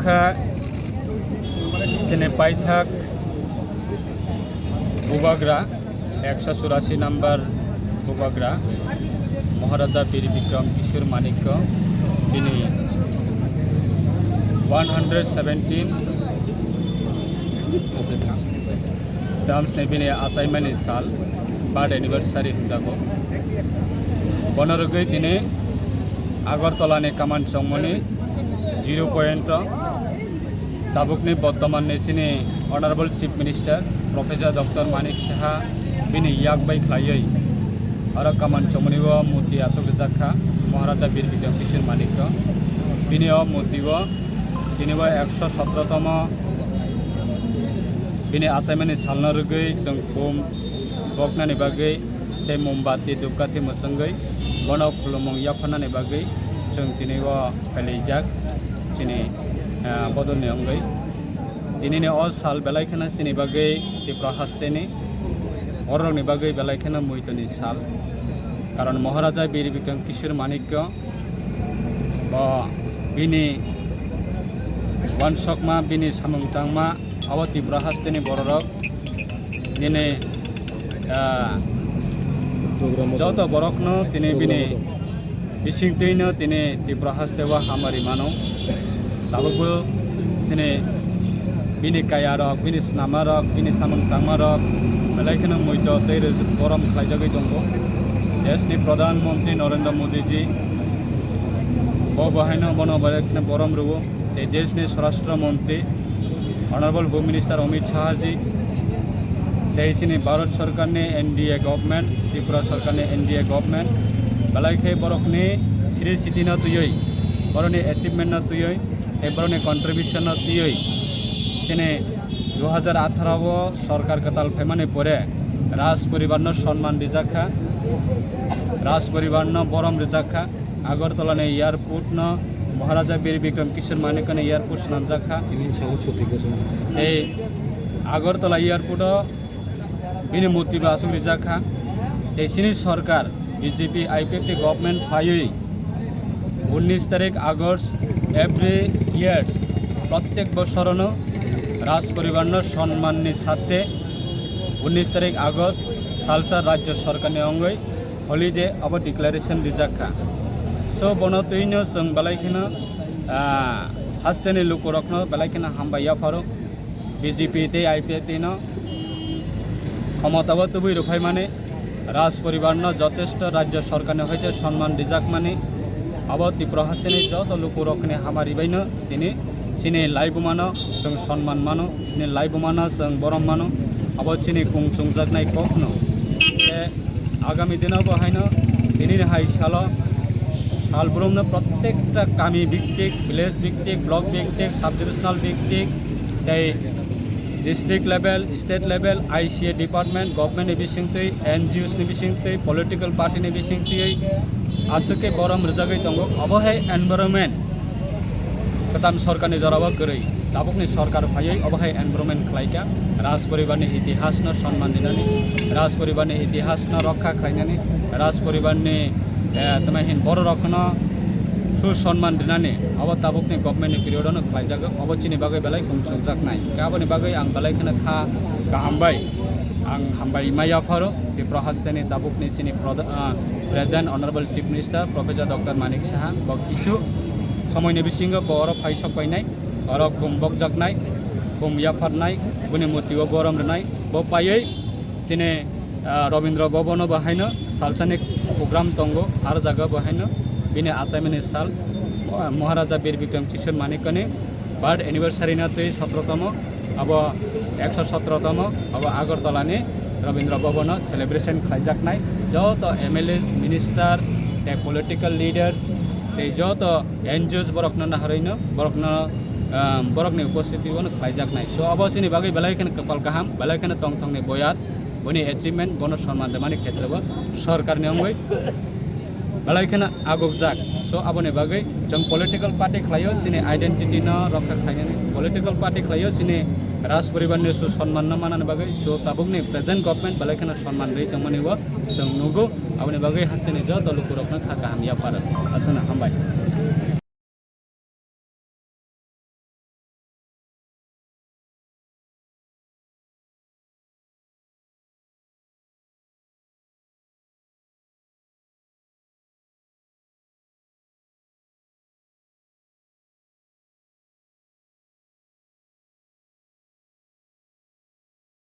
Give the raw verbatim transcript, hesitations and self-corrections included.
Kha chini paithak bubagra, ekso churasi number bubagra, Maharaja Bir Bikram Kishore Manikya, bini one hundred seventeen Tamsni bini achaimani sal, birth anniversary hwnjago. Bono rwgwi tini Agartala ni kaman chongmani zero point o tabukni bortoman ni chini Honorable Chief Minister Professor Doctor Manik Saha bini yak bai khlaiwi oro kaman chongmani o murti achuk rijak kha Maharaja Bir Bikram Kishore Manikya. Bini o murti o tini bo ekso sotro tomo bini achaimani salno rwgwi chwng khum boknani bagwi tei mombati, dhupkathi mwchwngwi bono khulumung yapharnani bagwi chwng tini o phailaijak chini, ah, bodolni wngwi. Tinini o sal belai kheno chini bagwi Tripura hasteni bororokni bagwi belai kheno muitoni sal. Karon Maharaja Bir Bikram Kishore Manikya bo bini uansukma, bini samung tangma, abo Tripura hasteni bororok nini, ah, joto borokno tini bini bisingtwino tini Tripura hasteo hamari mano. Tabukbo chini bini kayarok, bini snamarok, bini samung tangmarok belai kheno muito tei rwjwk borom khlaijagwi tongo. Deshni Pradhan Mantri Narendra Modi ji bo bo haino bono belai kheno borom rwo. Tei deshni Swarashtra Mantri Honorable Home Minister Amit Shah ji, tei chini Bharat Sarkar ni N D A government, Tripura Sarkar ni N D A government, belai khe borokni sri siti no twiwi, borokni achievement no twiwi, tei borokni contribution no twiwi, chini dui hajar atharo o sorkar kwtal phaimani pore Raj poribar no sonman rijak kha, Raj poribar no borom rijak kha. Agartala ni airport no Maharaja Bir Bikram Kishore Manikya ni airport swnamjak kha. Tini sago suti gosong. Tei Agartala airport o bini murti bo aswk rijak kha. Tei chini sorkar B J P I P F T government phaiwi unnish tarik August every year prottek bosorono Raj poribarno sonmanni sathe unnish tarik August salsa rajyo sorkarni wngwi holiday abo declaration rijak kha. So bono twino chwng belai kheno, ah, hasteni lukurokno belai kheno hambai yapharo. B J P tei I P F T no khomotao tubui rwphaimani, Raj poribarno jotesto rajyo sorkarni hoite sonman rijakmani, abo Tripura hasteni joto lukurokni hamari baino tini chini laibumano chwng sonman mano, chini laibumano chwng borom mano, abo chini kung chungjaknai kokno. Tei agami dino bo haino tini hai salo salbrumno prottekta kami biktik, village biktik, block biktik, sub divisional biktik, tei district level, state level, I C A department, government ni bisingtwi, N G Os ni bisingtwi, political party ni bisingtwi aswk khe borom rwjagwi tongo. Obo hai environment kwcham sorkarni jorao kwrwi. Tabukni sorkar phaiwi obo hai environment khlaikha. Raj poribarni itihasno sonman rinani, Raj poribarni itihasno rokha khlainani, Raj poribarni, eh, tamo hin bororokno su sonman rinani, obo tabukni government ni period ono khlaijago. Obo chini bagwi belai kung chungjaknai. Khe aboni bagwi ang belai kheno kha kaham bai ang hambai ma yapharo Tripura hasteni tabukni chini proda-, ah, present Honorable Chief Minister Professor Doctor Manik Saha, bo kisu somoini bisingo bo oro phai sok painai, oro khum bokjaknai, khum yapharnai, bini murti o borom rwnai, bo paiwi chini, ah, Rabindra Bhavan o bo haino salsani program tongo, aro jaga bo haino bini achaimani sal, ah, Maharaja Bir Bikram Kishore Manikya ni birth anniversary no twi sotro tomo, abo ekso sotro tomo, abo Agartala ni Rabindra Bhavan o celebration khlaijaknai. Joto M L As, minister, tei political leaders, tei joto N G Os borokno naharwino, borokno, ah, borokni upostiti o no khlaijaknai. So abo chini bagwi belai kheno kwpal kaham, belai kheno tongthokni boyar, boni achievement, bono sonman rwmani khetrebo sorkarni wngwi belai kheno agukjak. So aboni bagwi chwng political party khlaio chini identity no rokha khlainani, political party khlaio chini Raj poribarni su sonman no manani bagwi. So tabukni present government belai kheno sonman rwi tongmani o chwng nugo, aboni bagwi hasteni joto lukurokno kha kaham yapharo. Aswkno hambai.